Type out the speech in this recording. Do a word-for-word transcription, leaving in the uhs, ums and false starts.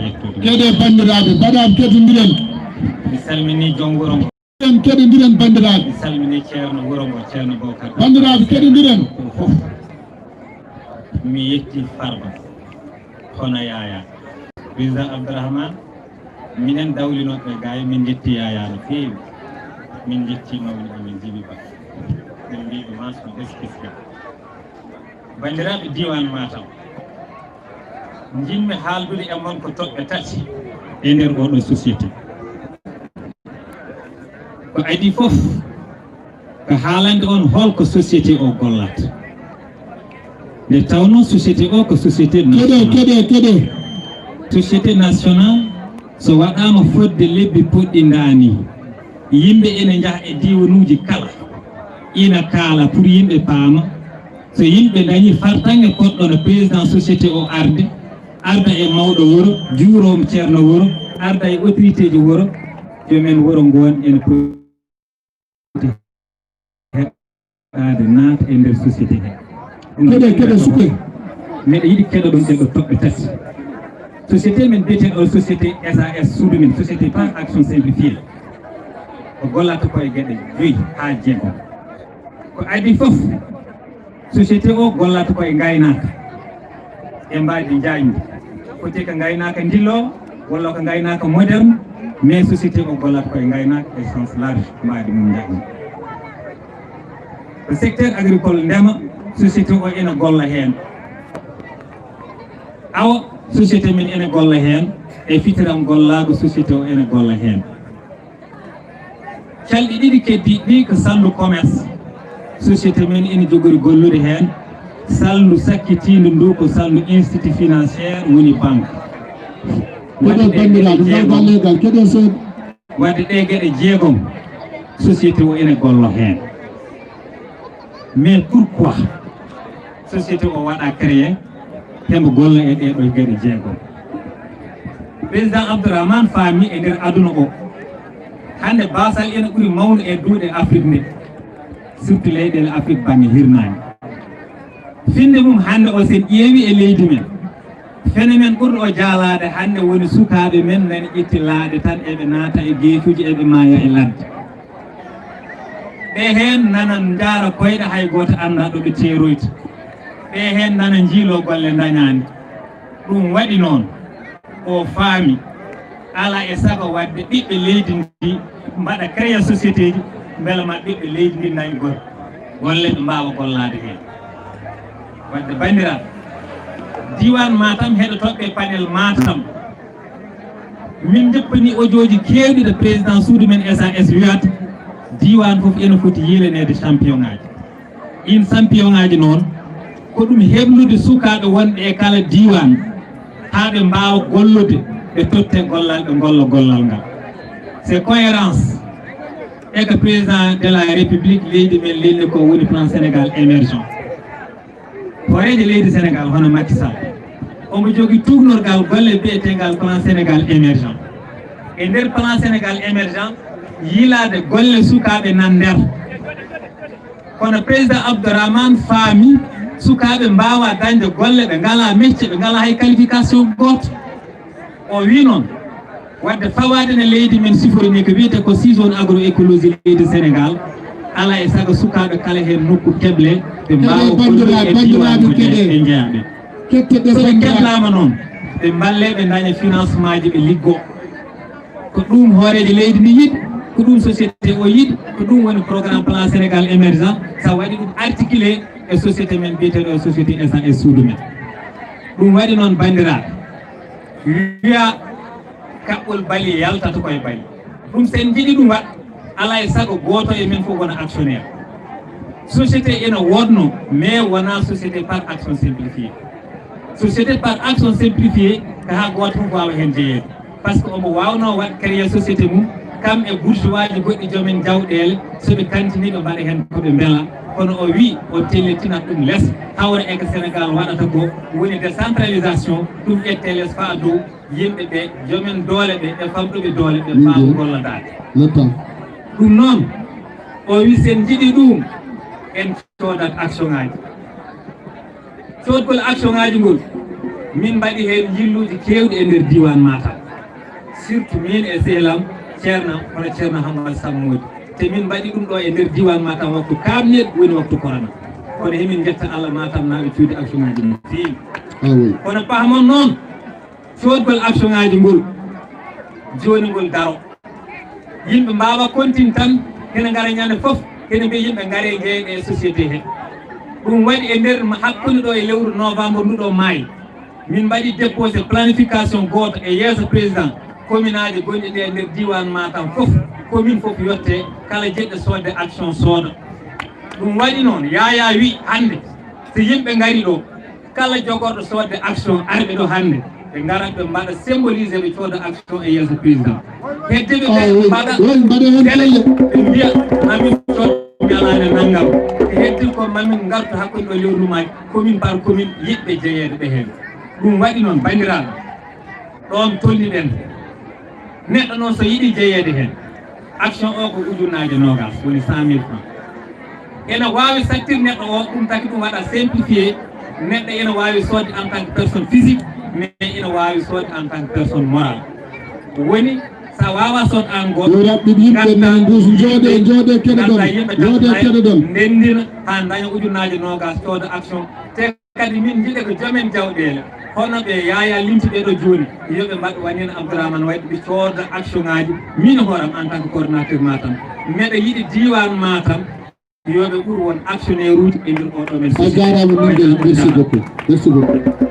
Yettude. Keɗe banndiraaɓe, mbaɗam keɗondiren. Mi salmini joom wuro ngo. En keɗondiren banndiraaɓe. Mi salmini ceerno wuro ngo, ceerno Bokar. Banndiraaɓe keɗondiren. Fof. Mi yetti Farba. Hono Yaya. Président Abdourahmane, minen dawlinooɓe gaay, min njetti Yaya no feewi. Min njetti mawni amen Jibi Ba. Min mbiɓe mention spéciale. Banndiraaɓe diiwaan Matam, njiɗmi haaldude e mon ko toɓɓe tati e nder oɗo société. Ko adii fof ko haalande on holko société o gollata. Nde tawnoo société o ko société keɗe, nationale. Keɗe, keɗe. Société nationale, so waɗaama fodde lebbi poɗɗi ndaani, yimɓe ene njaha e diiwanuuji kala, ina kaala pour yimɓe paama. So yimɓe ndañi fartaŋŋe potɗo no président société o arde, arda e mawɗo wuro, juuroom ceerno wuro, arda e autorité ji wuro, jomen wuro ngoon ene poti heɓaade naata e nder société he. Ɗum keɗe, keɗe suke. Meɗa yiɗi keɗoɗon ɗe ɗo toɓɓe tati. Société men biyeteeɗo o société S A S suudu men, société par action simplifiée. Ko gollata ko e geɗe joyi haa jeegom. Ko adii fof, société o gollata ko e ngaynaaka e mbaydi njaajndi. Foti ko ngaynaaka ndillo walla ko ngaynaaka moderne, mais société o gollata ko e ngaynaaka e sens large mbaydi mum njaajndi. Ko secteur agricole, ndema, société o ene golla heen. Awa, société men ene golla heen, e fitiram gollaagu société o ene golla heen. Calɗi ɗiɗi keddiiɗi ɗi ko salndu commerce. Société men ene jogori gollude heen. Salndu sakkitiindu ndu ko salndu institut financier, woni banque. Keɗen banndiraaɓe, ngal balleegal, keɗen seeɗa. Wadde ɗe geɗe jeegom, société o ene gollo heen. Mais pourquoi société o waɗa créé, hembo golla e ɗee ɗoo geɗe jeegom? Président Abdourahmane faami e nder aduna o, hannde baasal ene ɓuri mawnude e duuɗe Afrique nde, surtout leyɗeele Afrique bannge hirnaange. Finnde mum hannde o, sen ƴeewi e leydi men, phénomène ɓurɗo o jaalaade hannde woni sukaaɓe men nani ƴetti laaɗe tan, eɓe naata e geecuuji, eɓe maaya e ladde. Ɓe heen nana njaara koyɗe, hay gooto anndaa ɗo ɓe ceeroyta. Ɓe heen nana njiiloo golle ndañaani. Ɗum waɗi noon, o faami, alaa e sago waɗde ɓiɓɓe leydi ndi mbaɗa créer société ji, mbela ma ɓiɓɓe leydi ndi ndañ gol-, golle, ɓe mbaawa gollaade heen. Wadde banndiraaɓe, diiwaan Matam heɗotooɓe panel Matam, min njoppanii audio ji keewɗi ɗo président suudu men S A S wiyata diiwaan fof ene foti yiilaneede champion ŋaaji. Ɗiin champion ŋaaji noon, ko ɗum heblude sukaaɓe wonɓe e kala diiwaan, haa ɓe mbaawa gollude, ɓe totte gollal, ɓe ngolla gollal ngal. C'est cohérence e ko président de la République leydi men lelni ko woni plan Sénégal émergent. Hooreejo leydi Sénégal hono Macky Sall, omo jogii tuugnorgal golle biyeteengal plan Sénégal émergent. E nder plan Sénégal émergent, yiilaade golle sukaaɓe nan nder. Kono président Abdourahmane faami sukaaɓe mbaawaa dañde golle, ɓe ngalaa mecce, ɓe ngalaa hay qualification gooto. O wii noon, wadde fawaade ne leydi men sifori ni ko wiyetee ko saison agroécologie leydi Sénégal, alaa e sago sukaaɓe kala heen nokku keble, ɓe mbaawa gollude e diiwaan ko jeyaa ɓe. Kette ɗe so ɓe keblaama noon, ɓe mballee ɓe ndaña financement ji, ɓe liggoo. Ko ɗum hooreejo leydi ndi yiɗi, ko ɗum société o yiɗi, ko ɗum woni programme plan Sénégal émergent. So waɗi ɗum articulé e société men biyeteeɗo e société S A S suudu men. Ɗum waɗi noon, banndiraaɓe, wiya kaɓɓol bali yaltata koye bali. Ɗum, so en njiɗi ɗum waɗ, alaa e sago gooto e men fof wona actionnaire. Société ene woodnoo, mais wonaa société par action simplifiée. Société par action simplifiée, ko haa gooto fof waawa heen jeyeede. Par ce que omo waawnoo waɗ créer société mum, kam e bourgeois ji goɗɗi, joom en jawɗeele, so ɓe kantini, ɓe mbaɗa heen ko ɓe mbela. Kono o wii o tellitinat ɗum les, hawra e ko Sénégal waɗata ko, woni décentralisation, ɗum ƴettee les faa dow, yimɓe ɓe, joom en doole ɓe, e famɗuɓe doole ɓe, mbaawa gollodaade. Ɗum noon, o wii, so en njiɗi ɗum, en coodat action ŋaaji. Coodgol action ŋaaji ngol, Min mbaɗi heen yilluuji keewɗi e nder diiwaan Matam, surtout miin e sehlam ceerno, hono ceerno Hammat Sammuuji. Te min mbaɗi ɗum ɗo e nder diiwaan Matam, waktu kaamnel woni waktu korona. Kono hemin njetta Allah, Matam naaɓe coodi action ŋaaji no feewi. Ah oui. Kono pahamon noon, coodgol action ŋaaji ngol, jooni ngol daro. Yimɓe mbaawa continue tan, hena ngara ñande fof, hena mbiya yimɓe ngare jeyeɗe e société he. Ɗum waɗi e nder hakkunde ɗo e lewru novembre ndu ɗo maayi, min mbaɗi déposé planification gooto e yeeso président. Commune aji gonɗi ɗe e nder diiwaan Matam fof, commune fof yotte, kala jeɗɗo soodde action sooda. Ɗum waɗi noon, Yaya wi hannde, so yimɓe ngari ɗo, kala jogorɗo soodde action arɓe ɗo hannde, ɓe ngarat ɓe mbaɗa symboliser, ɓe cooda action e yeeso président. Hedde ɓe ɓe mbaɗa télé, ɓe mbiya mamin cood ñalaande nanngam. Heddi ko mamin ngartu hakkunde ɗo lewru maayi, commune par commune, yiɗɓe jeyeede ɓe heen. Ɗum waɗi noon, banndiraaɓe, ɗoon tolniɗen. Neɗɗo noon so yiɗi jeyeede heen, action o ko ujunnaaje noogaas, woni cent mille francs. Ena waawi sattir neɗɗo o, ɗum taki ɗum waɗa simplifié. Neɗɗo ena waawi soodde en tant que personne physique, mais ena waawi soodde en tant que personne morale. Woni, so a waawaa soodde aan gooto, yo raɓɓiɗ yimɓe nana nduus, njooɗe, njooɗe keɗoɗon, njooɗe keɗoɗon, ndendina haa ndaña ujunnaaje noogaas, cooda action. Te kadi min njiɗe ko joomen jawɗeele, hono ɓe Yaya limti ɓe ɗo jooni, yo ɓe mbaɗ wanen Abdourahmane Wade, ɓe cooda action ŋaaji, min hooram en tant que coordinateur Matam. Meɗa yiɗi diiwaan Matam, yo ɓe ɓur won actionnaire uji e nder oɗo men. A jaaraama, min de, merci beaucoup. Merci beaucoup.